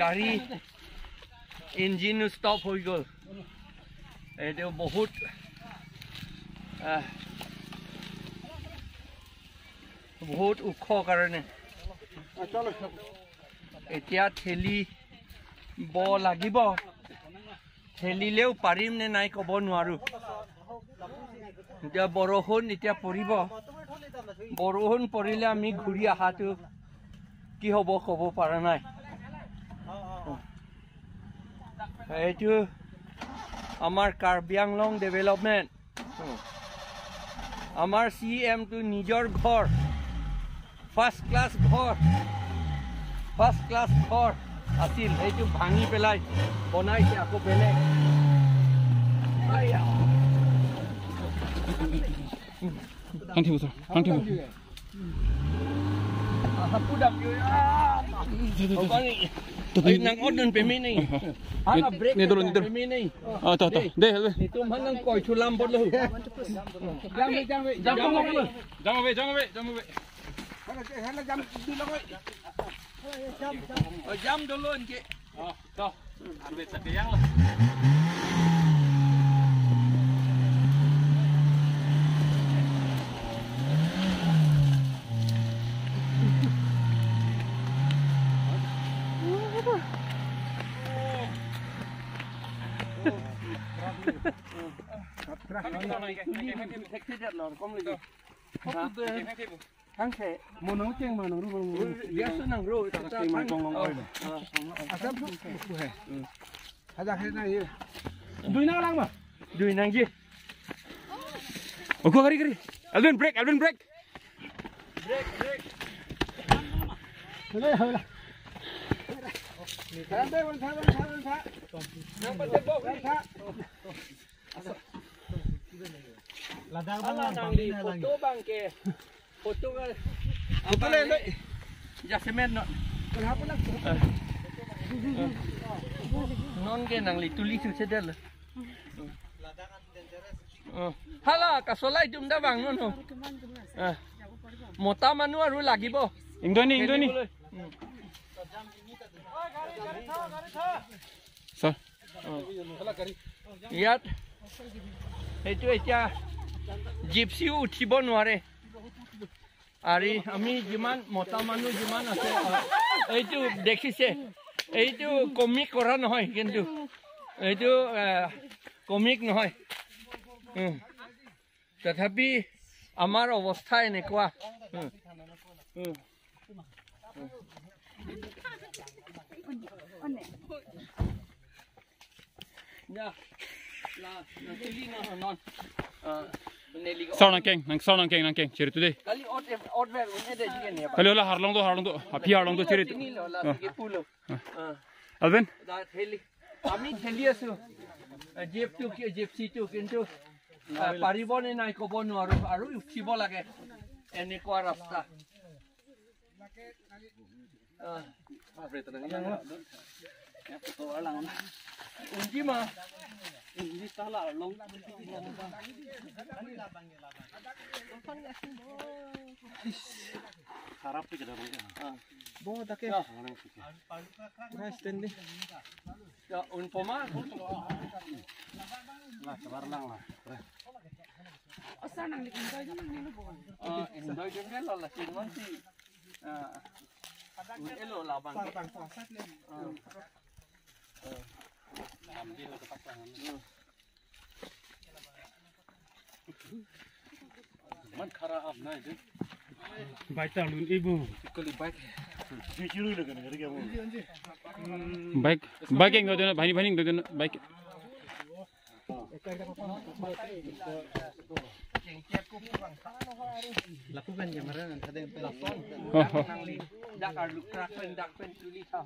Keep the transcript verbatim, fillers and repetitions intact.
গাড়ী ইঞ্জিনো ষ্টপ হৈ গ'ল। এইটো বহুত, আহ, বহুত ওখ কাৰণে এতিয়া ঠেলিব লাগিব। ঠেলিলেও পাৰিম নে নাই ক'ব নোৱাৰো। এতিয়া বৰষুণ এতিয়া পৰিব, বৰষুণ পৰিলে আমি ঘূৰি অহাটো কি হ'ব ক'ব পৰা নাই। এইটো আমাৰ কাৰ্বি আংলং ডেভেলপমেণ্ট। আমাৰ চি এম টো নিজৰ ঘৰ, ফাৰ্ষ্ট ক্লাছ ঘৰ, ফাৰ্ষ্ট ক্লাছ ঘৰ আছিল, সেইটো ভাঙি পেলাই বনাইছে আকৌ বেলেগ। আয়া। Hang thim, sir. Hang thim. Hapu dam yo. Ah. Tuh, tuh, tuh. Kau ni. Tuh, tuh. Ai, nang odun pemi ni. Ah, ah. Hana break ni dulu, ni dulu. Pemi ni. Ah, tuh, tuh. Deh. Deh, deh. Ni tu mana kau itu lambot lo. Jam, jam, jam, jam, jam, jam, jam, jam, jam. Hana, hana jam dulu, oi. Oh, jam dulu, anke. Oh, tuh. Arbe tak yang lah. Hangke. Mo nang cheng ma nang ru, nang ru. Dia su nang ru. Cheng ma kong long oi. Asam su. Hadak he na ye. Dui nang lang ma. Dui nang ji. Ogo, gari, gari. Alvin, brake, Alvin, brake. Brake, brake. Hola, hola. Nang pate bok. Ladang. Ala bang, nangli photo bang ke. Photo le, le. Ya semen no. Kenapa nak? Non ke nangli tuli su sedel. Hala, kasolai jum da bang non ho. Mota manu aru lagibo. Ingdoni, ingdoni. Sir. ইয়াত এইটো এতিয়া জিপচিও উঠিব নোৱাৰে। আৰু আমি যিমান মতা মানুহ যিমান আছে, এইটো দেখিছে, এইটো কমিক কৰা নহয়, কিন্তু এইটো, আহ, কমিক নহয়। উম। তথাপি আমাৰ অৱস্থা এনেকুৱা। উম। উম। Ya. La, la, tuli na, non. Ah, neli ko. Sir nangkeng, nang sir nangkeng, nangkeng. Chiri today. Kali ot, ot ver, un ede jigen ya. Kali ola harlong do, harlong do. Aphi harlong do chiri. Tini lo, la, sige pulo. Ah. Alvin? Da theli. আমি ঠেলি আছো। জিপটো কি, জিপচিটো কিন্তু, আহ, পাৰিব নে নাই ক'ব নোৱাৰো। আৰু উঠিব লাগে। এনেকুৱা ৰাস্তা। Ah. Unji ma. Unji tala long. Harap tu kada bang. Ah. Bo dak ke. Ya. Pura stand deh. Ya, unpoma. Lah, sebar lang lah. Osa nangli indoi jun nangli lo bo. Ah, indoi jun ke lo lah, si non si. Ah. Elo labang. Ah. Man khara ap nai de. Bike ta lun ibu. Kali bike. Bike, bike ingdoi dun, bhani, bhani ingdoi dun, bike. Lapu pen camera nang kadeng pen. Oh, oh. Dak arlu krak pen, dak pen tuli tha.